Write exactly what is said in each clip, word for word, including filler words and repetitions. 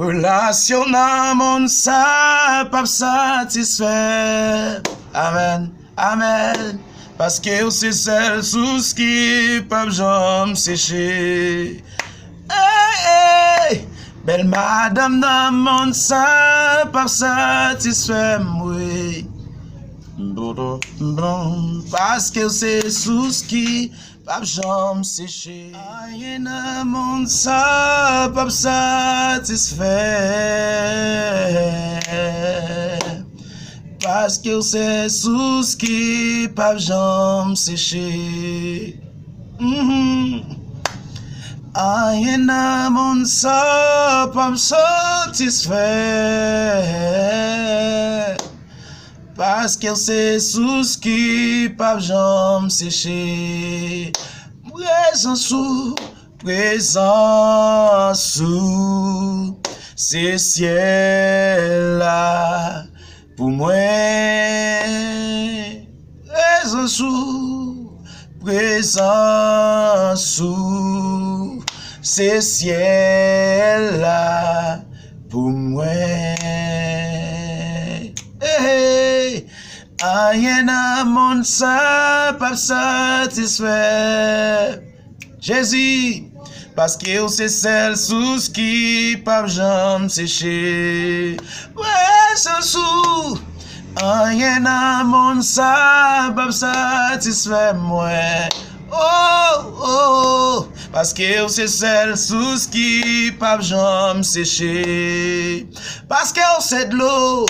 Relasyon nan mond sa p ap satisfè. Amèn, amèn. Paske w se sèl sous ki p ap janm seche. Ey, ey! Bèl madanm nan mond sa p ap satisfè m, wi. Bon, bon, bon, paske w se sous ki p ap janm seche. Anyen nan mond sa p ap satisfè. Paske w se sous ki p ap janm seche. Mhm. Anyen nan mond sa p ap satisfè. Paske w se sous ki p ap janm seche. Prezans ou, prezans ou, se syèl la pou mwen. Prezans ou, prezans ou, se syèl la pou mwen. Hey, hey. Anyen nan mond sa p ap satisfè. Jezi, paske w se sèl sous ki p ap janm seche. Prezans ou, anyen nan mond sa p ap satisfè mwen. Oh, oh, paske w se sèl sous ki p ap janm seche. Paske w se dlo,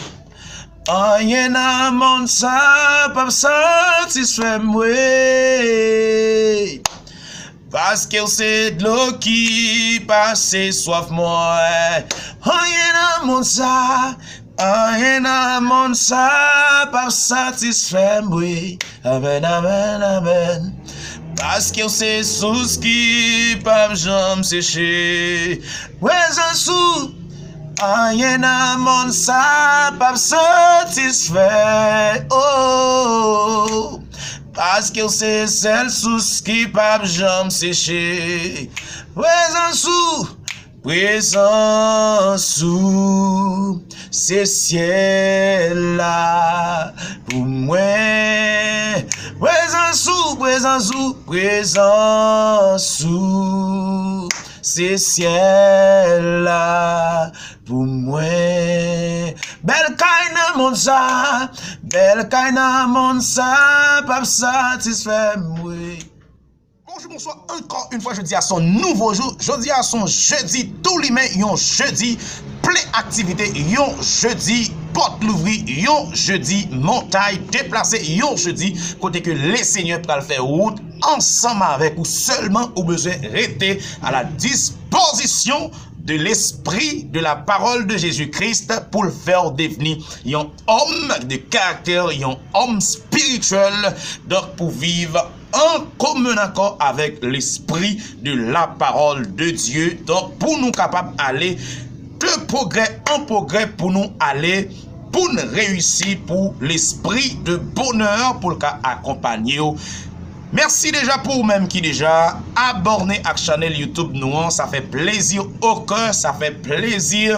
anyen nan mond sa p ap satisfè m, wi. Paske w se dlo ki pase swaf mwen. Anyen nan mond sa, anyen nan mond sa p ap satisfè m, wi. Amèn, amèn, amèn. Paske w se sous ki p ap janm seche. Prezans ou, anyen nan mond sa p ap satisfè. Oh, paske w se sèl sous ki p ap janm seche. Prezans ou, prezans ou, se syèl la pou mwen. Prezans ou, prezans ou, prezans ou, se syèl la pou mwen. Bèl kay nan mond sa, bèl kay nan mond sa p ap satisfè m, wi. Bonjou, bonswa, ankò yon fwa, jodi a se yon nouvo jou. Jodi a se yon jedi tou limen, yon jedi plen aktivite, yon jedi pòt louvri, yon jedi montay deplase, yon jedi kote ke Lesenyè pral fè wout ansanm avèk ou. Sèlman ou bezwen rete a la dispozisyon de l'esprit de la parole de Jésus-Christ pou l fè w devni yon òm de karaktè, yon òm spirityèl, donk pou viv an komen akò avèk l'esprit de la parole de Dieu. Donk pou nou kapab ale de pwogrè an pwogrè, pou nou ale, pou n reyisi, pou l'esprit de bonheur pou l ka akonpanye w. Mèsi deja pou ou menm ki deja abòne ak chanèl YouTube nou an. Sa fè plezi o kè, sa fè plezi.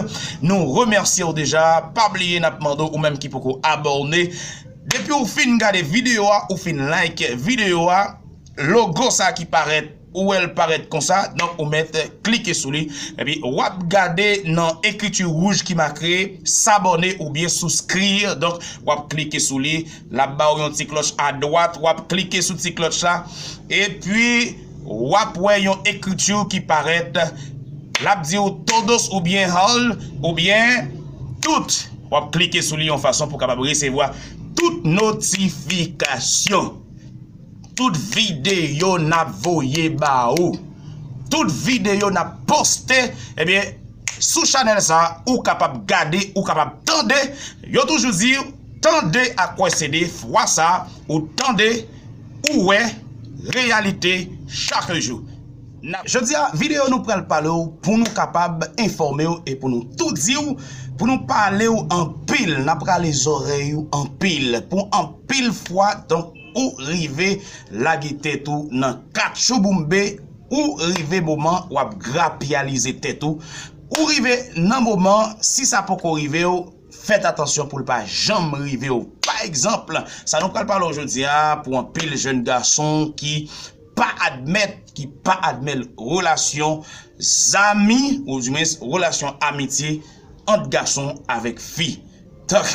Nou remèsye w deja. Pa bliye, n ap mande w, ou menm ki poko abòne, depi w fin gade videyo a, ou fin like videyo a, logo sa ki parèt, ou wè l parèt konsa, donk ou mèt klike sou li. Epi w ap gade nan ekriti wouj ki make s'abonner oubyen souscrire. Donk w ap klike sou li, l ap ba w yon ti klòch adwat, w ap klike sou ti klòch la. Epi w ap wè yon ekriti ki parèt, l ap di w todos oubyen all oubyen tout. W ap klike sou li yon fason pou w kapab resevwa tout notifikasyon. Tout videyo n ap voye ba ou, tout videyo n ap poste, ebyen, sou chanèl sa a, ou kapab gade, ou kapab tande. Yo toujou di, tande ak wè se de fwa sa, ou tande, ou wè reyalite chak jou. N ap, jodi a, videyo nou pral pale w pou nou kapab enfòme w e pou nou tou di w, pou nou pale w anpil, n ap rale zòrèy ou anpil, pou anpil fwa, donk, ou rive lage tèt ou nan katchouboumbe, ou rive moman w ap grapyalize tèt ou, Ou rive nan moman, si sa poko rive w, fèt atansyon pou l pa janm rive w. Pa egzanp, sa nou pral pale w jodi a pou anpil jèn gason ki pa admèt, ki pa admèt relasyon zami, oudimwens relasyon amitye ant gason avèk fi. Donk,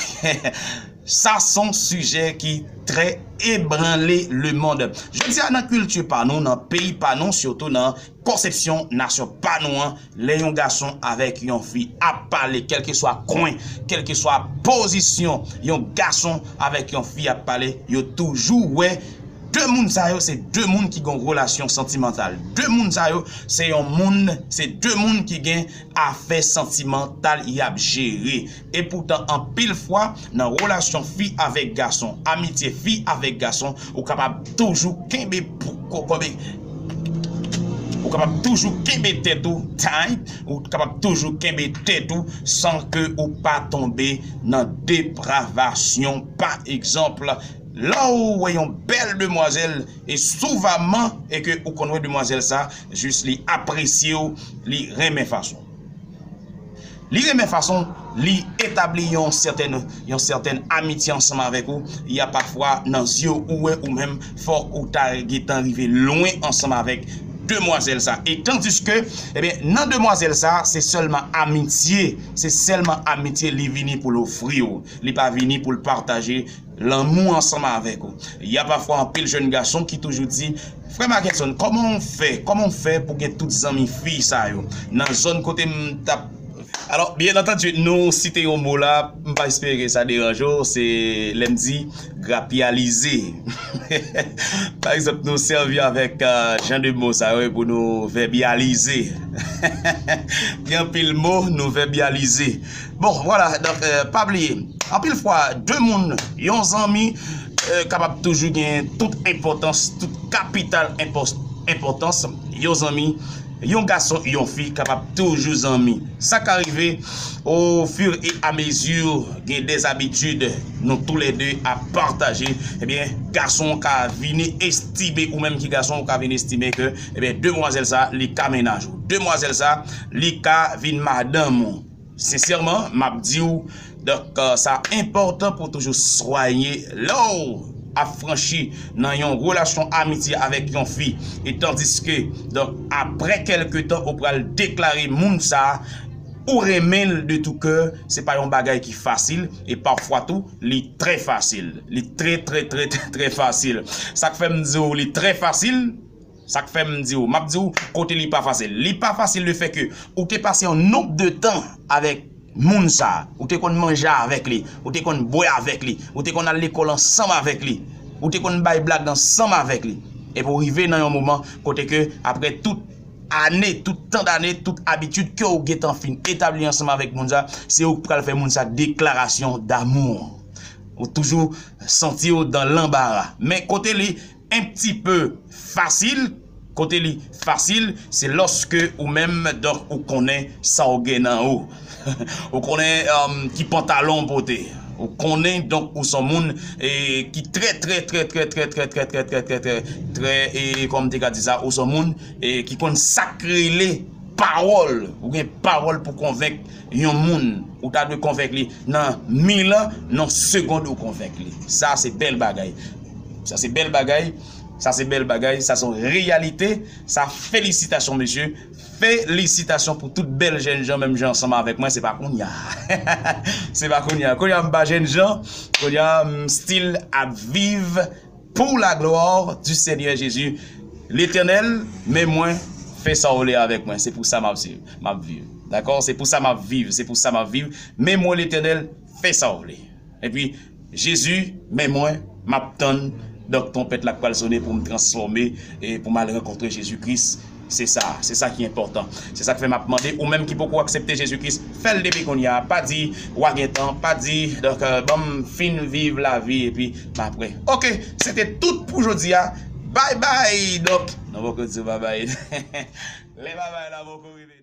sa se yon sijè ki trè ebranle lemonn. Jodi a, nan kilti pa nou, nan peyi pa nou, sitou nan konsepsyon nasyon pa nou an, lè yon gason avèk yon fi ap pale, kèlkeswa kwen, kèlkeswa pozisyon yon gason avèk yon fi ap pale, yo toujou wè de moun sa yo se de moun ki gen yon relasyon santimantal. De moun sa yo se yon moun, se de moun ki gen afè santimantal y ap jere. Epoutan, anpil fwa, nan relasyon fi avèk gason, amitye fi avèk gason, ou kapab toujou kenbe pou, ko-, kenbe, ou kapab toujou kenbe tèt ou tight, ou kapab toujou kenbe tèt ou san ke ou pa tonbe nan depravasyon. Pa egzanp, lè w wè yon bèl demwazèl, e souvaman, e ke ou konn wè demwazèl sa, jis li apresye w, li renmen fason. Li renmen fason, li etabli yon sètèn, yon sètèn amitye ansanm avèk ou. Y a pafwa nan zye w, ou wè ou menm, fòk ou ta gentan rive lwen ansanm avèk demwazèl sa. E tandiske, ebyen, nan demwazèl sa, se sèlman amitye, se sèlman amitye li vini pou l ofri w. Li pa vini pou l pataje lanmou ansanm avèk ou. Y a pafwa anpil jèn gason ki toujou di, "Frè Mackenson, kòman w fè? Kòman w fè pou gen tout zanmi fi sa yo?" Nan zòn kote m t ap... Alò, byen antandi, nou site yon mo la, m pa espere ke sa deranje w, se lè m di grapyalize. Pa egzanp, nou sèvi avèk, euh, jan de mo sa yo pou nou vèbyalize. Gen anpil mo, nou vèbyalize. Bon, vwala, donk, euh, pa bliye, anpil fwa, de moun, yon zanmi, euh, kapab toujou gen tout enpòtans, tout kapital enpòs-, enpòtans, yon zanmi, yon gason, yon fi kapab toujou zanmi. Sa ka rive, au fur et à mesure, gen des habitudes, nou toulède ap pataje, ebyen, gason ka vini estime, ou menm ki gason, ou ka vini estime ke, ebyen, demwazèl sa, li ka mennaj ou. Demwazèl sa, li ka vin madanm ou. Sensèman, m ap di w, donk, euh, sa enpòtan pou toujou swanye lè w ap franchi nan yon relasyon amitye avèk yon fi. E tandiske, donk, apre kèlke tan, ou pral deklare moun sa a, ou renmen l de tou kè, se pa yon bagay ki fasil, e pafwa tou, li trè fasil. Li trè, trè, trè, trè, trè fasil. Sa k fè m di w li trè fasil, Sa k fè m di w, m ap di w kote li pa fasil. Li pa fasil lefètke ou te pase yon nonb de tan avèk moun sa a. Ou te konn manje avèk li, ou te konn bwè avèk li, ou te konn al lekòl ansanm avèk li, ou te konn bay blag ansanm avèk li. Epi w rive nan yon moman kote ke, apre tout ane, tout tan dane, tout abitid ke w gentan fin etabli ansanm avèk moun sa, se ou k pral fè moun sa deklarasyon damou. Ou toujou santi w dan lanbara. Men kote li un petit peu fasil, kote li fasil, se lòske ou menm, donk, ou konnen sa w gen nan ou. Ou konnen, um, ki pantalon w pote. Ou konnen, donk, ou s on moun, e, ki trè, trè, trè, e, kòman m te ka di sa, ou s on moun, e, ki konn sa k rele pawòl. Ou gen pawòl pou konvenk yon moun. Ou ta dwe konvenk li nan mil an, nan segond ou konvenk li. Sa se bèl bagay. Sa se bèl bagay. Sa se bèl bagay. Sa se yon reyalite. Sa, felisitasyon, mesye. Felisitasyon pou tout bèl jèn jan, menm jan ansanm avèk mwen, se pa kounye a. Se pa kounye a. Kounye a, m pa jèn jan. Kounye a, m still ap viv pour la gloire du Seigneur Jésus. Letènèl, men mwen, fè sa w vle avèk mwen. Se pou sa m ap viv. M ap viv. Dakò? Se pou sa m ap viv. Se pou sa m ap viv. Men mwen, Letènèl, fè sa w vle. Epi, Jezi, men mwen, m ap tann, donk, twonpèt la k pral sone pou m transfòme e pou m al rankontre Jezi Kris. Se sa, se sa ki enpòtan. Se sa k fè m ap mande, ou menm ki poko aksepte Jezi Kris, fè l depi kounye a. Pa di, w a gen tan, pa di, donk, euh, ban m fin viv lavi, epi m apre. Oke, se te tout pou jodi a. Bye bye! Donk, nou poko di w bye bye. Lè bye bye la poko rive.